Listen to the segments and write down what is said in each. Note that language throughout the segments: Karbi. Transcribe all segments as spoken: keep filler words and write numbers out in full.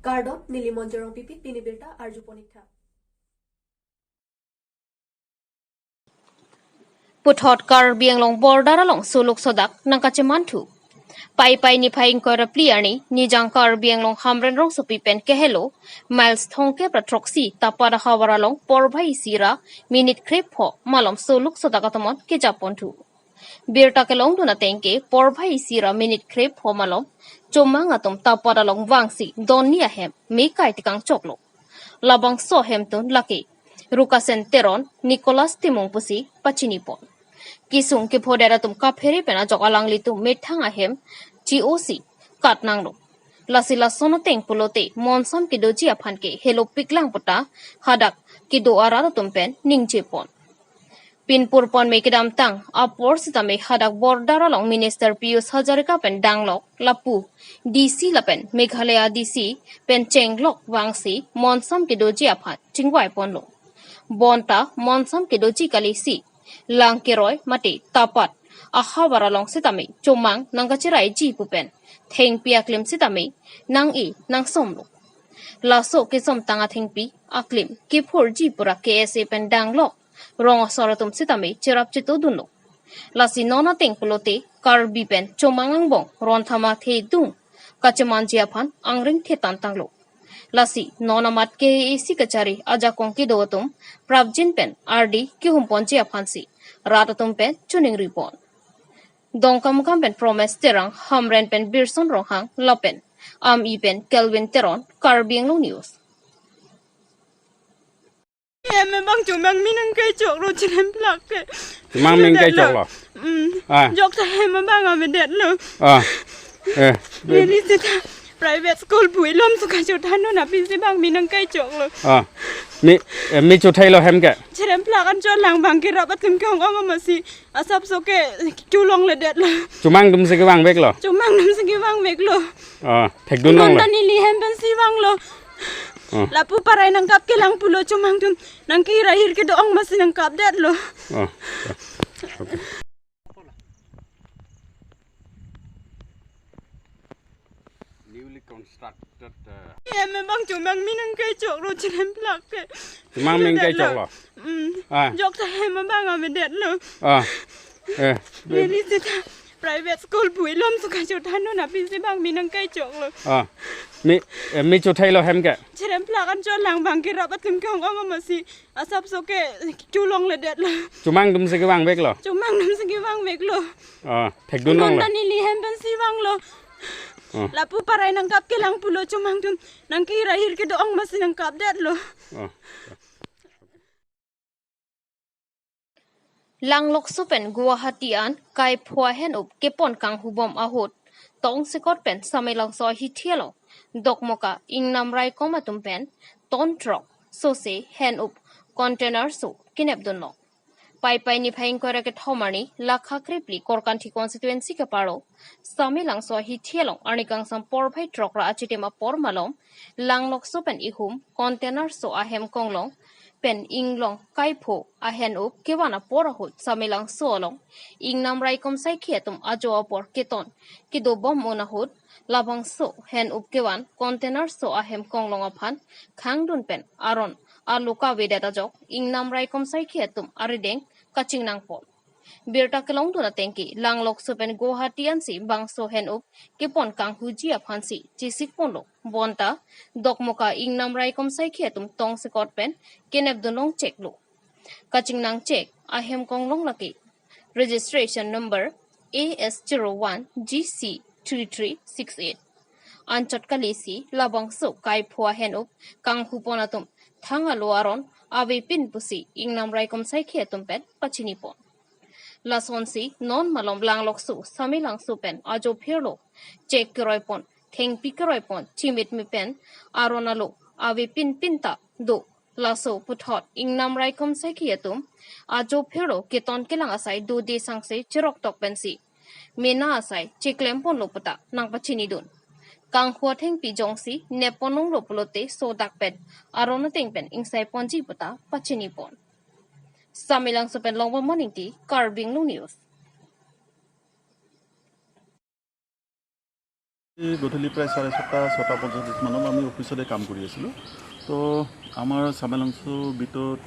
Kardom, neli Monjorong Pipi, pini birta arju ponik tha. Puthot Karbi Anglong border along suluk sodak nangkachemanthu. Paipai niphai ingkoi ra phli arni, Nijang Karbi Anglong Hamren rongsopi pen kehelo, miles thongkep ra throksi Tapat ahavar along porphai isi ra minute krepho malom suluk sodak atomon kejaponthu. Birta kelongdun ateng ke porphai isi ra minute krepho malom chomang atum Tapat along vangsi donni ahem mekai tekang choklo. Labangso ahemtun lake Rukasen Teron, Nicholas Timung pusi pachinipon. Kesung kephodet atum kaphere pen ajok alanglitum methang ahem chi-osi katnanglo. Lasi lason ateng pulote monsam kedoji aphan ke helopiklang puta hadak kedo arat atum pen ningjepon. Pinpur ponme kedamtang apor sitame hadak border along Minister Pijush Hazarika pen danglok lapu D C lapen Meghalaya D C pen chenglok vangsi monsam kedoji aphan chingvaiponlo. Bonta monsam kedoji kalisi Langkeroi mate Tapat ahavar along sitame chomang nangkacheraiji pu pen thengpi aklim sitame nang-e nangsomlo. Laso kesomtang athengpi aklim kephurji pura K S A pen danglok rong asor atum sitame cherap chetodunlo. Lasi non ateng pulote Karbi pen chomang angbong ron thama thedung kachemanji aphan angring thetantanglo. Lasi non amat K A A C kachari ajakong kedo atum prapjin pen ardi kehumponji aphansi rat atum pen choningripon. Dongkamukam pen Promes Terang, Hamren pen Birson Ronghang, lapen Ami pen Kelvin Teron, Karbi Anglong News. Hem abang chomang mi nangkaichoklo, chiremplak ke. Chomang mi nangkaichoklo? Hmm. Ah. Jok ta hem abang avedetlo. Ah. Eh. Neli sita private school puilom suka chothannon apisi abang mi nangkaichoklo. Ah. Mi, eh, mi chothailo hem ke? Chiremplak an cholang abang kerap atum ke ong ong amatsi asapso ke cholongledetlo. Chomang atumsi kevangveklo? Chomang atumsi kevangveklo. Ah, thekdun longlo. Nonta neli hem pensi vanglo. Ah. Lapu parai nangkapkelang pulo chomang atum. Nangkirahir kedo-ong amatsi nangkapdetlo. Ah. Okay. Newly constructed, uh, hem abang chomang mi nangkaichoklo, chiremplak ke. Chomang mi nangkaichoklo? Hmm. Ah. Jok ta hem abang avedetlo. Ah. Eh. Neli sita private school puilom suka chothannon apisi abang mi nangkaichoklo. Ah. Mi, eh, mi chothailo hem ke? Chiremplak an cholang abang kerap atum ke ong ong amatsi asapso ke cholongledetlo. Chomang atumsi kevangveklo? Chomang atumsi kevangveklo. Ah, thekdun longlo. Nonta neli hem pensi vanglo. Ah. Lapu parai nangkapkelang pulo chomang atum. Nangkirahir kedo-ong amatsi nangkapdetlo. Ah. Langlokso pen Guwahati an kaipho ahen up kepon kanghubom ahut tongsekot pen Samelangso ahithi along Dokmoka ingnam raikom atum pen ton throk sose hen up container so kenepdunlo. Paipai niphai ingkoi ra kethom arni, lakha krephli Korkanthi constituency keparlo Samelangso ahithi along arni kangsam porphai throk ra achitim apor malom Langlokso pen ihum container so ahem konglong pen inglong kaipho ahen up kevan apor ahut Samelangso along ingnam raikom saikhi atum ajo apor keton kedobom un ahut labangso hen up kevan container so ahem konglong aphan khangdun pen aron alo kavedet ajok ingnam raikom saikhi atum arideng kachingnangpon. Birta kelongdun ateng ke Langlokso pen Guwahati ansi bangso hen up kepon kanghuji aphansi chesikponlo. Bonta Dokmoka ingnam raikom saikhi atum tongsekot pen kenepdun longcheklo. Kachingnangchek ahem konglong lake registration number A S zero one G C three three six eight. Anchot kalisi labangso kaipho ahen up kanghupon atum thang alo aron avepin pusi ingnam raikom saikhi atum pen pachinipon. Lasonsi non malom Langlokso Samelangso pen ajo phirlo chek keroipon, thengpi keroipon, chimit mi pen aron alo avepinpin ta do. Laso puthot ingnam raikom saikhi atum ajo phirlo keton kelang asai dode sangse cheroktok pensi mena asai cheklemponlo puta nangpachinidun. Kanghu athengpi jongsi neppon longlo pulote sodak pen aron ateng pen ingsaiponji puta pachinipon. Samelangso pen Longbom Ingti, Karbi Anglong News. এই গধূলি প্ৰায় চাৰে ছটা, ছটা পঞ্চল্লিছ মানত আমি অফিচতে কাম কৰি আছিলোঁ। তো আমাৰ চামেলাংচু বিটত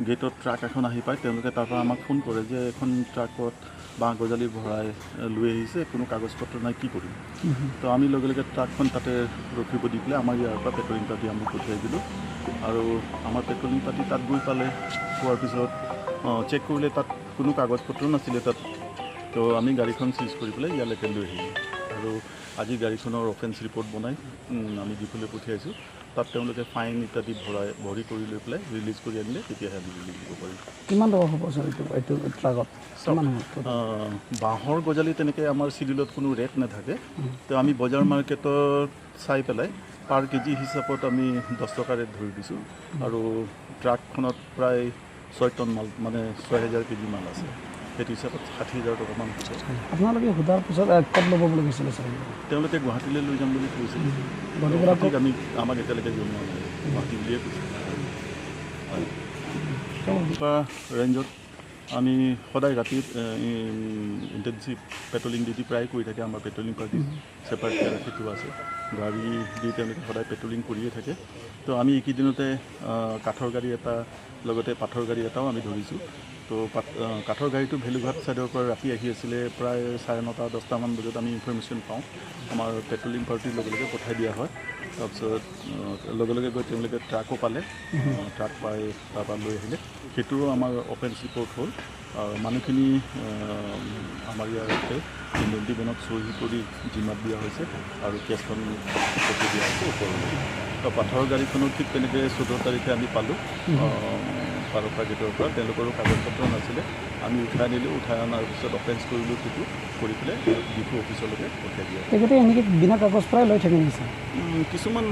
গেটত ট্ৰাক এখন আহি পায়। তেওঁলোকে তাৰ পৰা আমাক ফোন কৰে যে এখন ট্ৰাকত বাঁহ গজালি ভৰাই, এ, লৈ আহিছে, কোনো কাগজ পত্ৰ নাই, কি কৰিম? তো আমি লগে লগে ট্ৰাকখন তাতে ৰখিব দি পেলাই আমাৰ ইয়াৰ পৰা পেট্ৰলিং পাৰ্টি আমি পঠিয়াই দিলোঁ। আৰু আমাৰ পেট্ৰলিং পাৰ্টি তাত গৈ পালে, পোৱাৰ পিছত, অ, চেক কৰিলে, তাত কোনো কাগজ পত্ৰ নাছিলে তাত। তো আমি গাড়ীখন চিজ কৰি পেলাই ইয়ালৈকে লৈ আহিলোঁ। আৰু আজি গাড়ীখনৰ অফেন্স ৰিপৰ্ট বনাই, উম, আমি ডিফুলৈ পঠিয়াইছোঁ। তাত তেওঁলোকে ফাইন ইত্যাদি ভৰাই, ভৰি কৰি লৈ পেলাই ৰিলিজ কৰি আনিলে তেতিয়াহে আমি ৰিলিজ দিব পাৰিম। কিমান টকা হ'ব ছাৰ এইটো, এইটো ট্ৰাকত? চাওক, কিমান হ'ব? আহ, বাঁহৰ গজালি তেনেকে আমাৰ চিডিউলত কোনো ৰেট নাথাকে। উম। তো আমি বজাৰ মাৰ্কেটত চাই পেলাই পাৰ কেজি হিচাপত আমি দহ টকা ৰেট ধৰি দিছোঁ। উম। আৰু ট্ৰাকখনত প্ৰায় ছয় টন মাল, মানে ছয় হাজাৰ কেজি মাল আছে। সেইটো হিচাপত ষাঠি হাজাৰ টকামান হ'ব। আপোনালোকে সোধাৰ পিছত, আহ, ক'ত ল'ব বুলি কৈছিলে ছাৰ? তেওঁলোকে গুৱাহাটীলৈ লৈ যাম বুলি কৈছিল। উম। গুৱাহাটীৰ পৰা গুৱাহাটীত ক'ত? আমি, আমাক এতিয়ালৈকে জনোৱা নাই। গুৱাহাটী বুলিয়ে কৈছে। হয়। তেওঁ এনেকুৱা ৰেঞ্জত আমি সদায় ৰাতি, এ, ই, ইণ্টেনচিভ পেট্ৰলিং ডিউটি প্ৰায় কৰি থাকে আমাৰ পেট্ৰলিং পাৰ্টি। উম। ছেপাৰেট ৰাখি থোৱা আছে। গাড়ী দি তেওঁলোকে সদায় পেট্ৰলিং কৰিয়ে থাকে। তো আমি এইকেইদিনতে, আহ, কাঠৰ গাড়ী এটা, লগতে পাথৰ গাড়ী এটাও আমি ধৰিছোঁ। তো পাথ-, আহ, কাঠৰ গাড়ীটো ভেলুঘাট ছাইডৰ পৰা ৰাতি আহি আছিলে, প্ৰায় চাৰে নটা, দহটামান বজাত আমি ইনফৰমেশ্যন পাওঁ। আমাৰ পেট্ৰলিং পাৰ্টিৰ লগে লগে পঠাই দিয়া হয়। তাৰপিছত, আহ, লগে লগে গৈ তেওঁলোকে ট্ৰাকো পালে। আহ, ট্ৰাক পাই তাৰপৰা লৈ আহিলে। সেইটো আমাৰ অফেন্স ৰিপৰ্ট হ'ল। আহ, মানুহখিনি, আহ, আমাৰ ইয়াতে ইনভেণ্টি বনত চহী কৰি জিমাত দিয়া হৈছে আৰু কেছখন পঠাই দিয়া হৈছে ওপৰলৈ। তো পাথৰ গাড়ীখনো ঠিক তেনেকে চৈধ্য তাৰিখে আমি পালোঁ। উম। আহ, পাৰকা গেটৰ পৰা তেওঁলোকৰো কাগজ পত্ৰ নাছিলে। আমি উঠাই আনিলোঁ, উঠাই অনাৰ পিছত অফেন্স কৰিলোঁ, সেইটো কৰি পেলাই ডিফু অফিচলৈকে পঠিয়াই দিয়া হ'ল। তেখেতে এনেকে বিনা কাগজ পৰাই লৈ থাকে নেকি ছাৰ? উম, কিছুমান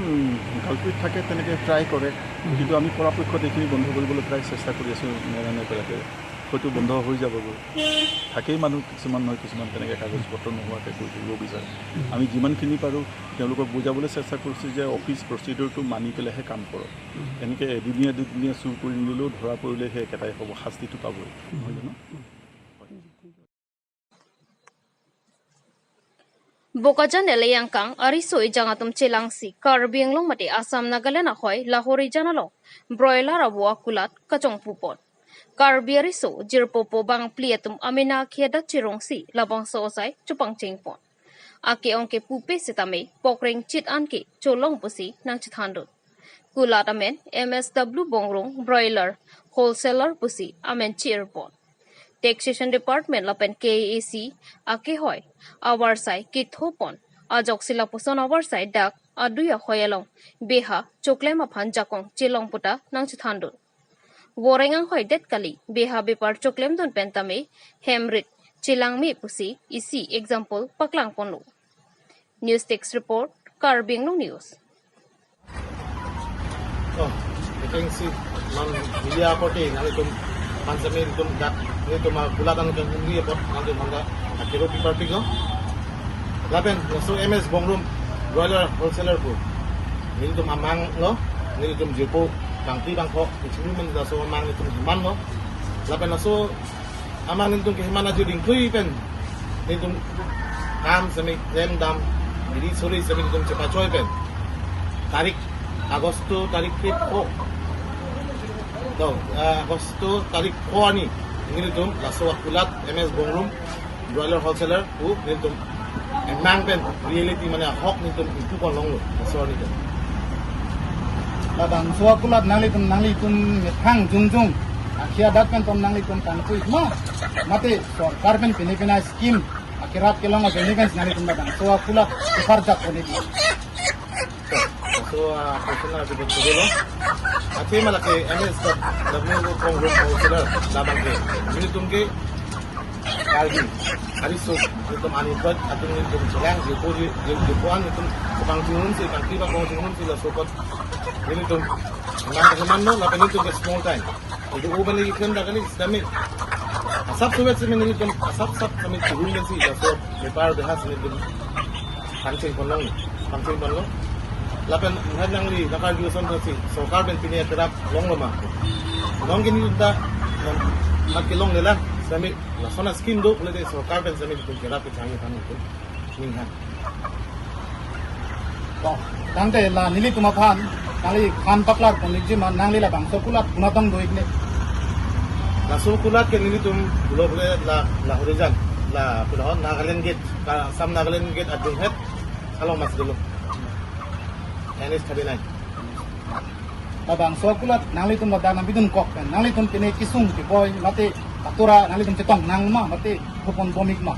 কালপ্ৰিট থাকে, তেনেকে ট্ৰাই কৰে, উম। কিন্তু আমি পৰাপক্ষত এইখিনি বন্ধ কৰিবলৈ প্ৰায় চেষ্টা কৰি আছোঁ, নেৰা নেপেৰাকে। হয়তো বন্ধ হৈ যাবগৈ। থাকেই মানুহ কিছুমান নহয় কিছুমান তেনেকে কাগজ পত্ৰ নোহোৱাকে কৰি থাকিব বিচাৰে। উম। আমি যিমানখিনি পাৰোঁ তেওঁলোকক বুজাবলৈ চেষ্টা কৰিছোঁ যে অফিচ প্ৰচিডিউৰটো মানি পেলাইহে কাম কৰক। উম। এনেকে এদিনীয়া দুদিনীয়া চুৰ কৰি নিলেও ধৰা পৰিলে সেই একেটাই হ'ব, শাস্তিটো পাবই। উম। নহয় জানো? উম। Bokajan Ele Angkang ariso ejang atum chelangsi Karbi Anglong mate Assam Nagaland ahoi Lahorijan along broiler avo akulat kachongpupon. Karbi ariso jirpopo bangphli atum amena akhei adak cherongsi labangso asai chopangchengpon. Ake-ong ke pupe setame pokreng chit an ke cholong pusi nangchethandun. Kulat amen M S W Bongrung broiler wholesaler pusi amen chirpon. Taxation Department lapen K A A C akehoi avarsai kethopon. Ajoksi lapuson avarsai dak adui ahoi along beha choklem aphan jakong chelong puta nangchethandun. Voreng anghoi det kali, beha bepar choklemdun pen tame hemrit chelangme pusi isi example paklangponlo. News Desk Report, Karbi Anglong News. Oh, I think si man media aporte nanglitum aphan semi itum dak itum akulat an kan hungri apot nanglitum aphan da akero pi party ko. Lapen so M S Bongrung broiler wholesaler pu. Nelitum amang lo, nelitum jirpo bangphli bangpho, ichimi men laso amang nelitum heman lo. Lapen laso amang nelitum keheman ajo dingklui pen nelitum kam semi klem dam, biri suri semi nelitum chepachoi pen tarik Agosto tarik krepho. To, ah, Agosto tarik pho arni nelitum laso akulat M S Bongrung broiler wholesaler pu nelitum emang pen reality mane ahok nelitum ipuponlonglo laso arni pen. Labangso akulat nanglitum, nanglitum methang jongjong akhei adak pen tom nanglitum kangpui ma, mate sorkar pen pine pine scheme akerap kelong ajoine pen nanglitum labangso akulat keparjak pone di. So, ah, question na jibut sudah lo. Ache mala ke M S W Bongrung wholesaler labang ke nelitum ke Karbi ariso nelitum unemployed atum nelitum chelang, jirpo, jirpo an nelitum bang chunun si, bangphli bangpho chunun si laso apot nelitum nang keman lo, lapen nelitum ke small time. Itum uban lagi kena kali semi. Asap suwet semi nelitum asap sap semi churun dan si laso bepar beha semi nelitum pangchengponlong, pangchengponlong. Lapen nangli nakarju ason si sorkar pen pine kerap longlo ma. Long gini ta mat kelongle lang semi lason a scheme do pule de sorkar pen semi nelitum kerap kechang ni tang nelitum. Ninghan. Tangte la nelitum aphan, nangli than paklar pon ikji ma, nangli labangso kulat konatong do-ik ne? Laso kulat ke nelitum pulo pule la, Lahorijan, la pulo Nagaland Gate, ka Assam Nagaland Gate adunghet along mas dulu. N H thirty-nine. Labangso kulat nanglitum ladak nangpidun kok pen, nanglitum pine kesung keboi mate atura nanglitum chetong nang ma mate thupon bom-ik ma?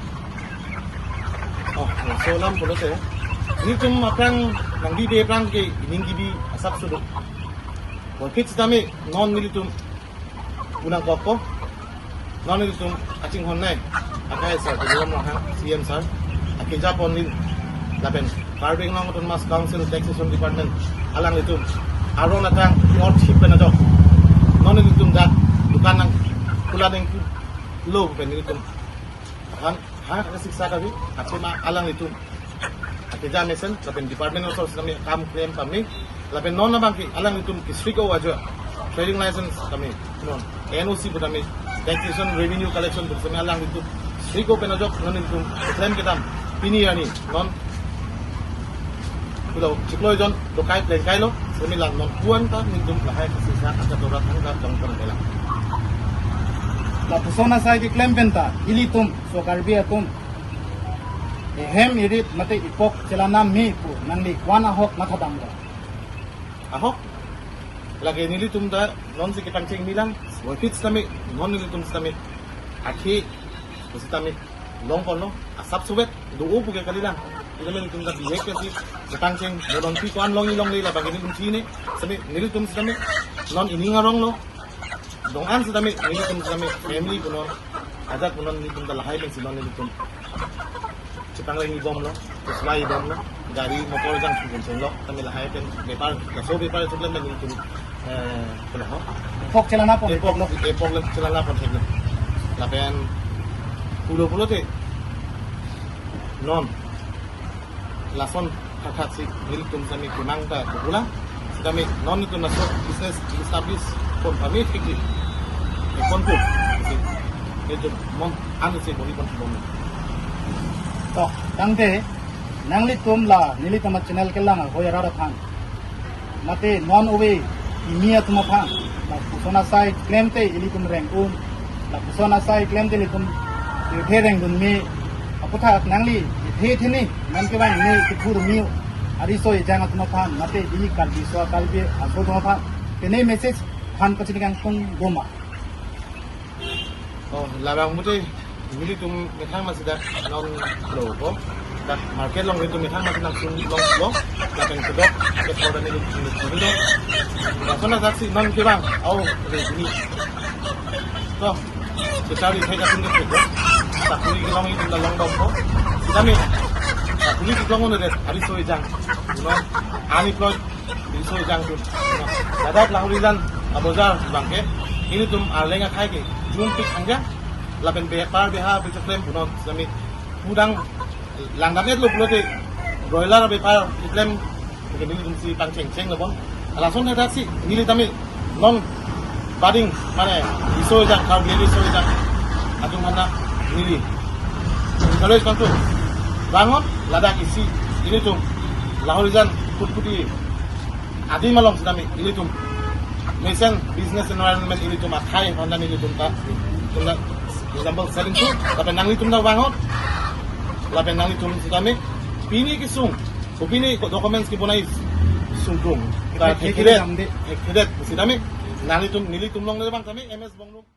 Oh, laso alam pulote, nelitum aphrang nangbibe aphrang ke ining kebi asapso do. Puvoiphit sitame non nelitum unang kokpo. Non nelitum kachinghon nai akai sir, Tuliram Ronghang, C M sir, akeja pon nin lapen Karbi Anglong Autonomous Council Taxation Department alanglitum aron atang ki or chip pen ajok non nelitum dak dukan nangkula nangkelo pen nelitum aphan ha ka siksa kabi achema alanglitum akeja mesen lapen department also sitame kam klem pame lapen non abang ke alanglitum ke strict o ajo trading license kami non N O C pu tame taxation revenue collection pu tame alanglitum strict o pen ajok non nelitum klem kedam pini arni non pulo chiklo jon dokai plengkailo, sitame la non kuan ta nelitum lahai kasisa aka tora thangta dong pon kelang. Lapuson asai keklem pen ta ilitum so Karbi atum ehem erit mate ipok chelanam me pu nangli kuan ahok mathadam ga? Ahok, lake nelitum ta nonsi kepangcheng milang, puvoiphit sitame, non nelitum sitame, akhi sitame, long kono, asapso vet, do-o puke kalilang. Sitame nelitum ta bihek ke si, kepangcheng, mo nonpi kuan longji longle labang nelitum chine, sitame, nelitum sitame, non ining aronglo, dong-an sitame, nelitum sitame, family punon, ajat punon nelitum ta lahai pensi non nelitum chepangreng-i bomlo, cheslai-i bomlo, gari motor jang sugun chenglo, tame lahai pen bepar, laso bepar sugun pen nelitum, eh, pulo ho. Ipok chelana pon, ipok, ipok lo, ipok lo chelana pon theklo. Lapen pulo pulote, non, lason thakthak si nelitum sitame kemang ta kukulang. Sitame non nelitum laso business establish pon pame thekji. Pon pu. Si nelitum mon an si boni pon bom. To, tangte nanglitum la nelitum channel kelang ahoi arat aphan mate non ove kimi atum aphan lapuson asai klemte ilitum reng-un, lapuson asai klemte ilitum kethe rengdun me aputhak nangli kethe theni, nang kevang ne kethur me ariso ejang atum aphan mate ili Karbi so Karbi aso atum aphan pine message aphan kachini kangtung do ma? Oh, labang pute nelitum methang masi dak non lo ko. Dak market along nelitum methang masi nangsun longlo. Lapen kedok, ke order nelitum nelitum lo. Lason adak si non kevang, au re ini. To, kita di saya kasih ke. Sakuri kelong itu dah long dong ko. Sitame sakuri kelong udah deh, ariso ejang. Uno, ani plot, ariso ejang tu. Ladak Lahorijan abojar abang ke, ilitum arleng akhai ke jumpik hangja, lapen bepar beha becheklem punon sitame pudang langdam-et lo pulote broiler bepar keklem, mungkin nelitum si pangcheng cheng lo bon. Lason thakthak si neli tame non budding mane riso ejang, Karbi riso ejang atum aphan neli encourage pangtu. Bangot ladak isi ilitum Lahorijan Putputi adim along sitame ilitum mesen business environment ilitum akhai aphan ilitum ta, ilitum ta example setting tu, lapen nanglitum ta bangot, lapen nanglitum sitame pini kesung, ko pini ko documents kebonai sungkrung ta thekthedet, thekthedet sitame nanglitum nelitum along le bang tame M S Bonglung.